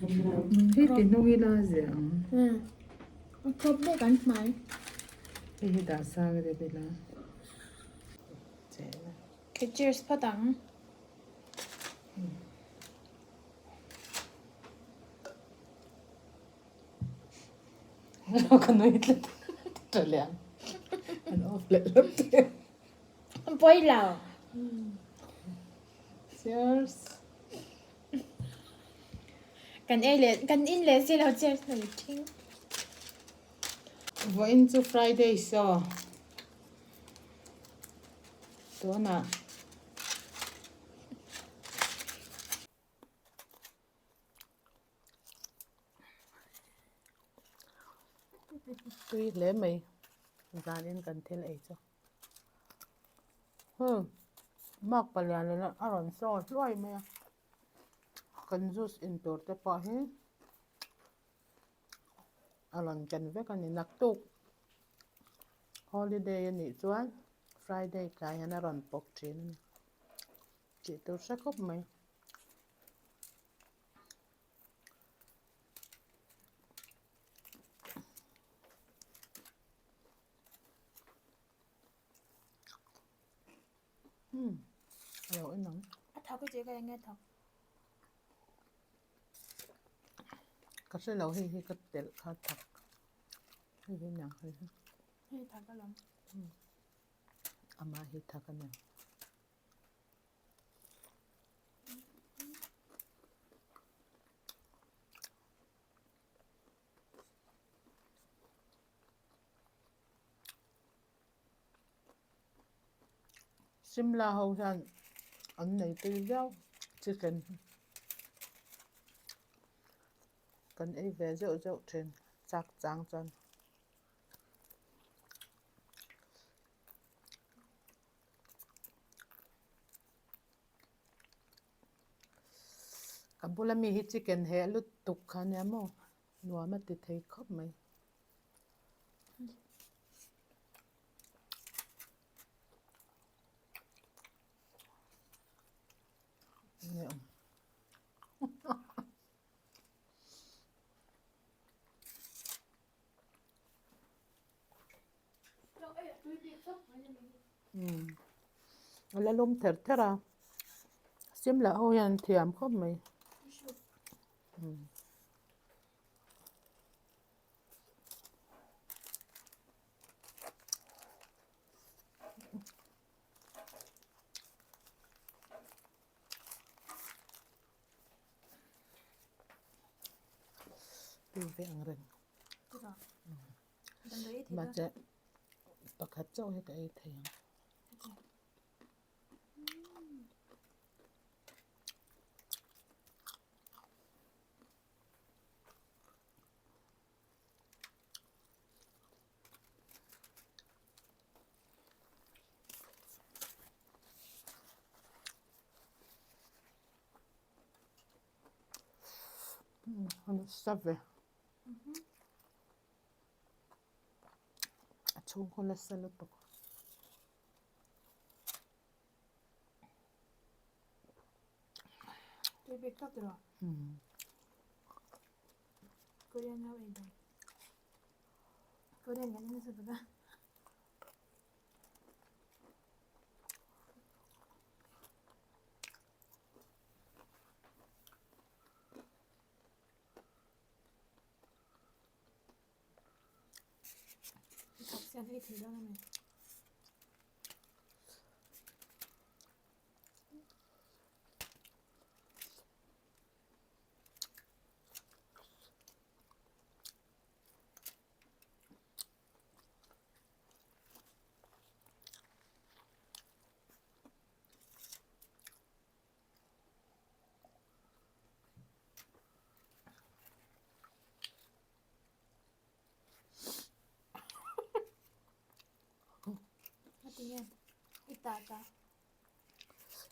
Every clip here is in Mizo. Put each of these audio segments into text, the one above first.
Hei ti hnung ila zia ang. A khawp vek an hmai. Hei hi dah sang deuh ila. Okay, cheers phawt ang. Ka nui tlat tha leh ang. An off leh hlauh che. Pawi lo. Cheers. Kan ei leh kan in leh si lo cheers na lut thing. Vawiin chu Friday saw. Tunah. Tui hle mai zanin kan thil ei chu hmm mark palian in a rawn saw hluai mai a kan juice in tur te pawh hi a rawn ken vek a ni naktuk holiday a nih chuan friday tlai hian a rawn pawk thin a ni tih tur hre khawp mai. Hmm, a lo en ang. A thak che ka enge thak. Ka hre lo hei hi ka telh kha thak. Hei hi niang hei hi. Hei thak alawm. Hmm. Amah hi thak aniang. Simla ho hian an nei tui viau chicken kan ei ve zeuh zeuh thin chak chang chuan. Ka bula mi hi chicken heh lutuk kha ania maw nuam a ti thei khawp mai. A la lum ther ther a Simla ho hian an thiam khawp mai. Tui ve ang reng. Mahse pakhat chauh hi ka ei thei ang. A nasa ve. A chhung khaw nasa lutuk. Tui bik tak tiraw? Korean ho ei dan. Korean kan en nasa bawk a. Thak sian ei thei dawn a mi.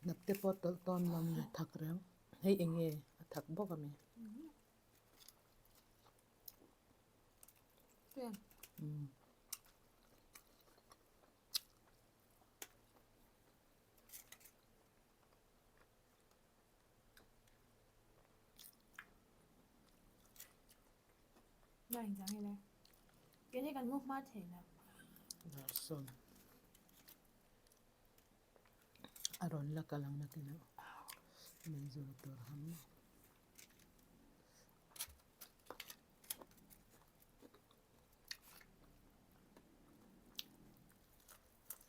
Hnap te pawh tawlh tawn lo ni thak reng hei eng nge a thak bawk a mi. Na engzah nge le? Keini kan mu hma thei lo. Larson. A rawn la kal ang nakin a min zir tur ham.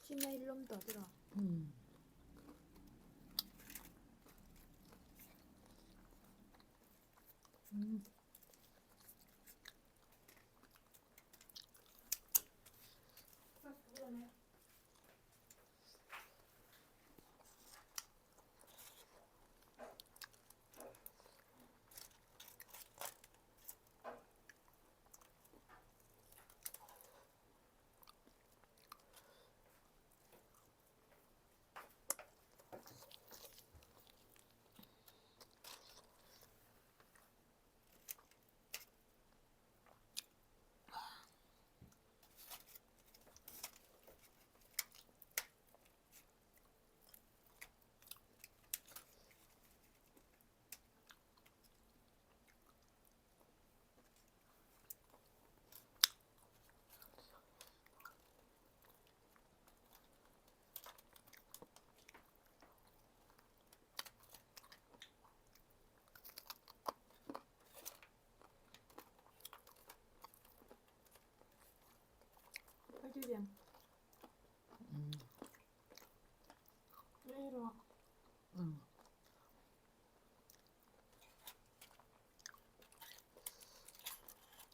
Chimei lawm tawh tiraw? Umm.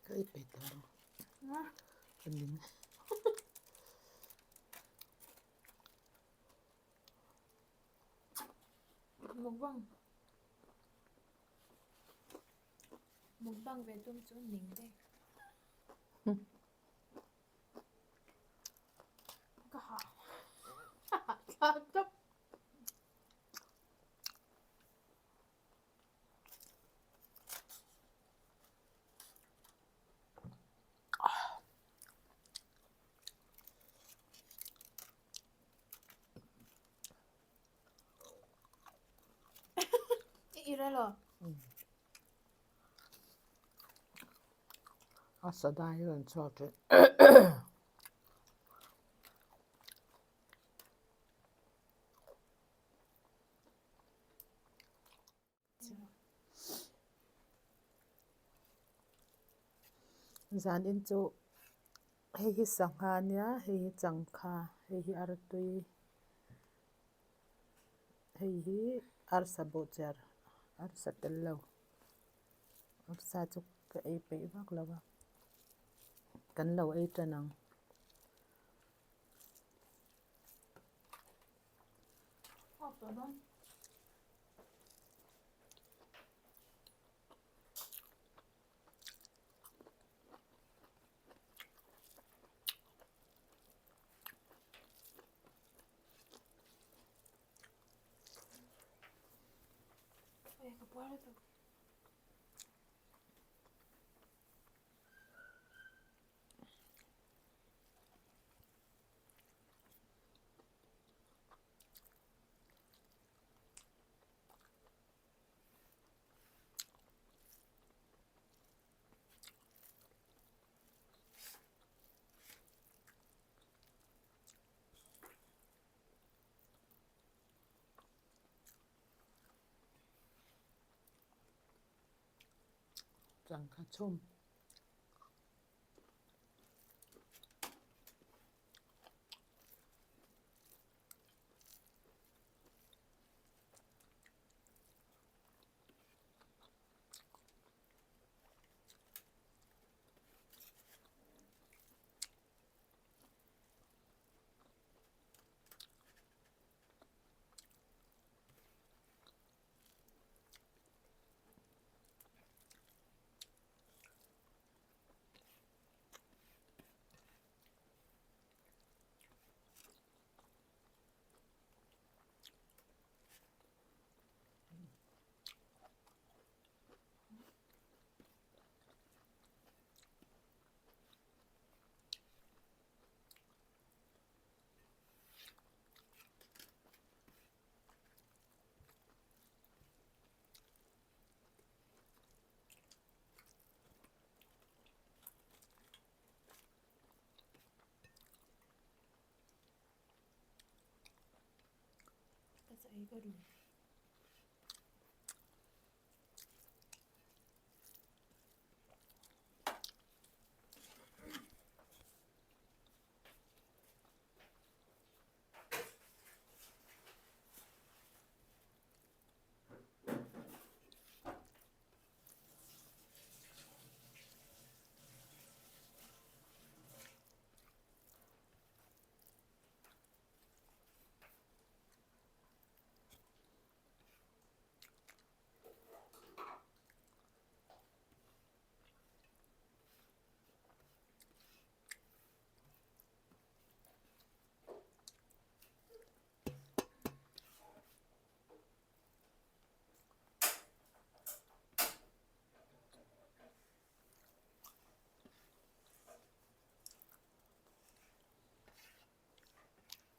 Ka i pe tawh lo. Ka ning. Mukbang. Mukbang ve tum chu ning daih. Ka hah. Hah thlak tawp. I ral aw. A sadai hi rawn chhuak thin. Zanin chu hei hi sangha ania hei hi changkha hei hi artui hei hi arsa bawhchiar arsa tel lo arsa chu ka ei peih vak lo a kan lo ei tan ang. Changkha chhum. Ei ka duh.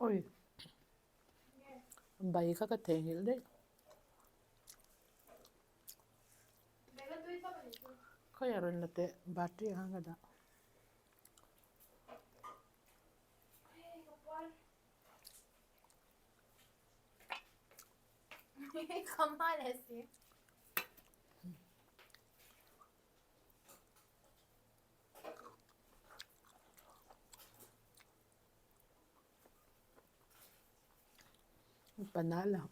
Oi bai kha ka theihnghilh daih. Khawiah rawn la teh battery ah khan ka dah. Panal a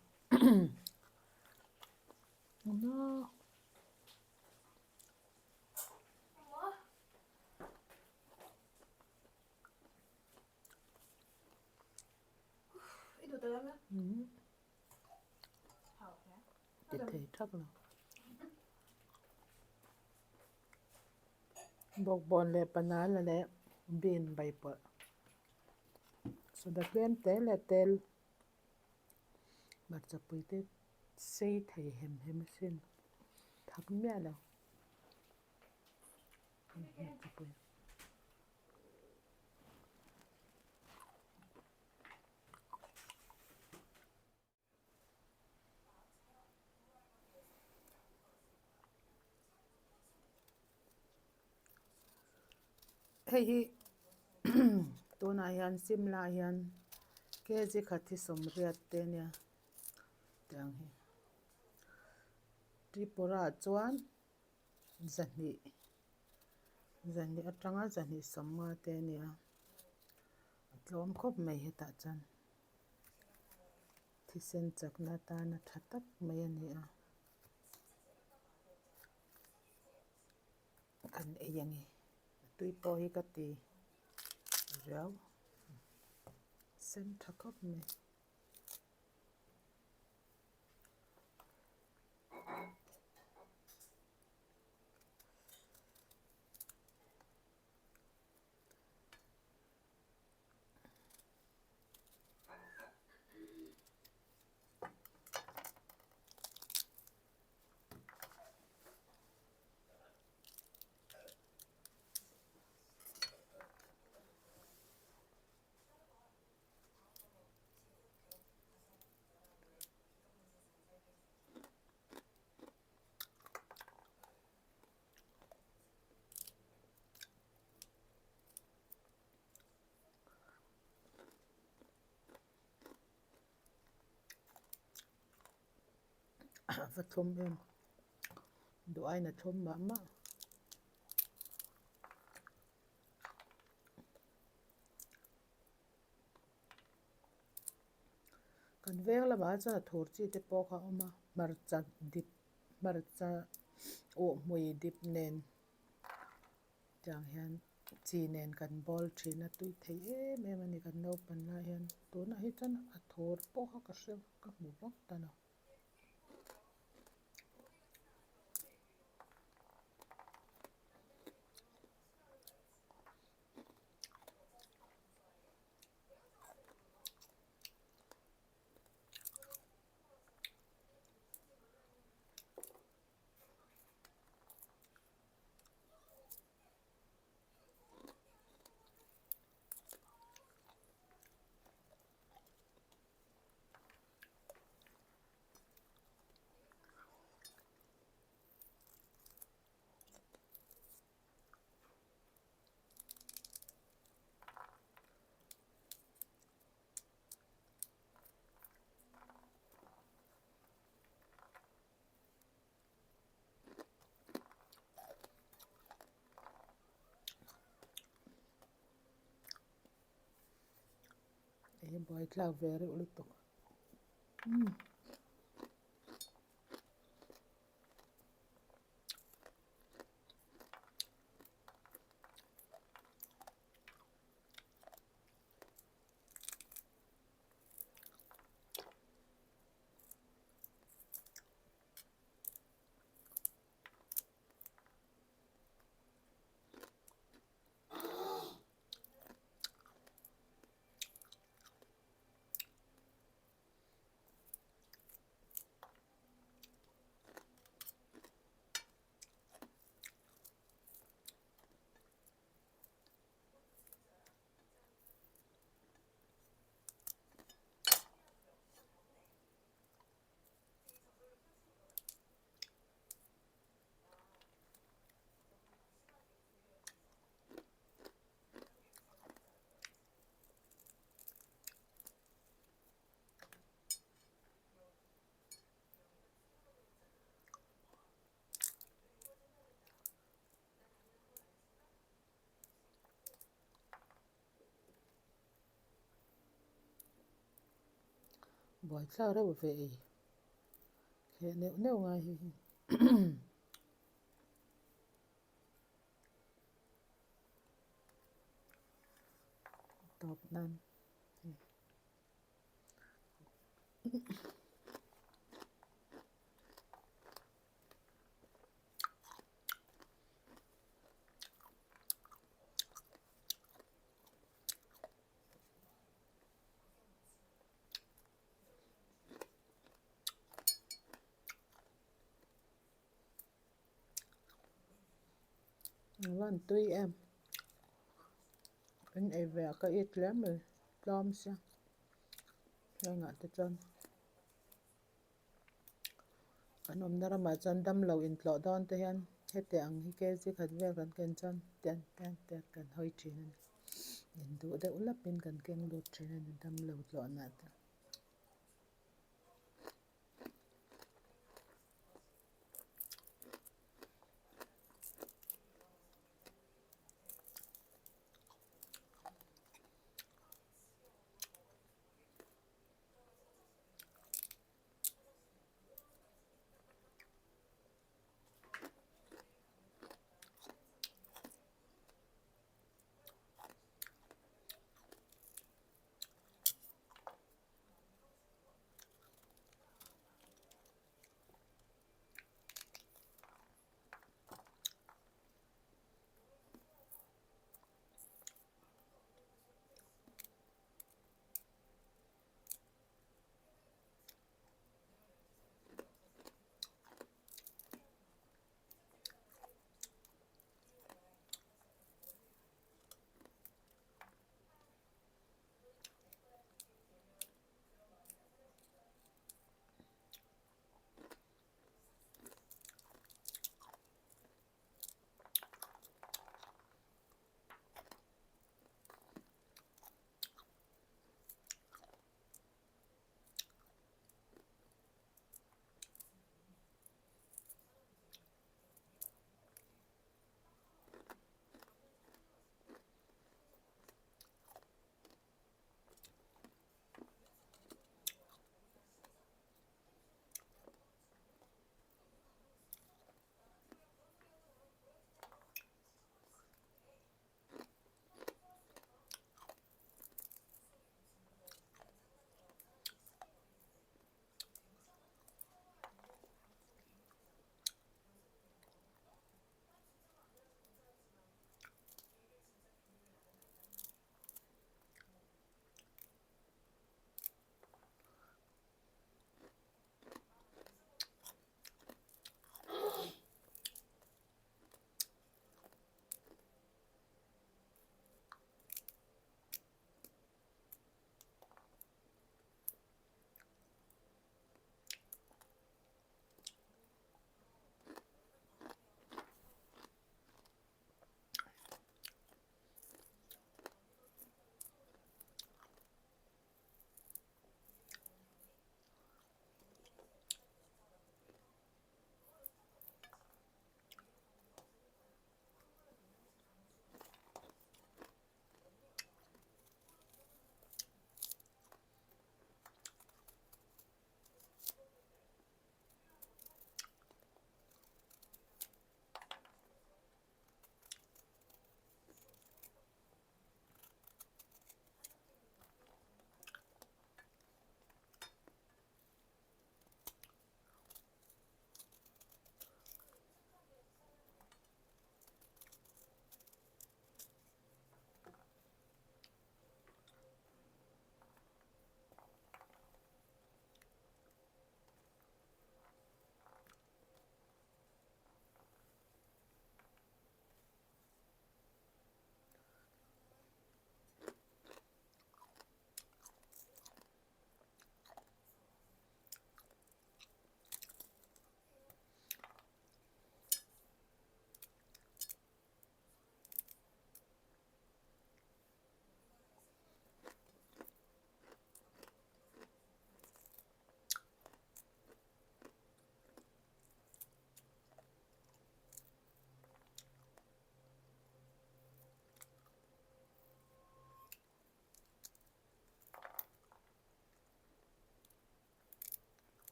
Ti thei thak lo. Bawkbawn leh panal leh bean bai pawlh. Soda tlem te leh tel hmarchapui te sei thei hem hem asin thak miah lo hmarchapui. Hei hi tunah hian Simla hian kg khat hi sawmriat te a nia tiang hi Tripura ah chuan zahnih zahnih atanga zahnih sawmnga te a nia a tlawm khawp mai hetah chuan. Thisen chakna atana tha tak mai a ni a kan ei ang e a tui pawh hi ka ti riau sen tha khawp mai. Va thlum em duh aiin a thlum mah mah. Kan veng lamah chuan a thur chi te pawh kha a awm a hmarcha dip hmarcha awh hmui dip nen tiang hian chi nen kan bawl thin a tui thei em em a ni kan naupang lai hian tunah hi chuan a thur pawh kha ka hre ka hmu vak ta lo. buaithlak ve reuh lutuk. Umm. Buaithlak reuh ve ei kheh neuh neuh ngai hi hi. Tawp nan hei. Van tui em in ei ve a ka it hle mai tlawm sia hengah te chuan kan awmna ramah chuan damlo intlawh dawn te hian heti ang hi kg khat vel kan ken chuan tian tian tian kan hawi thin a ni induh deuh lapin kan keng lut thin a ni damlo tlawhna te.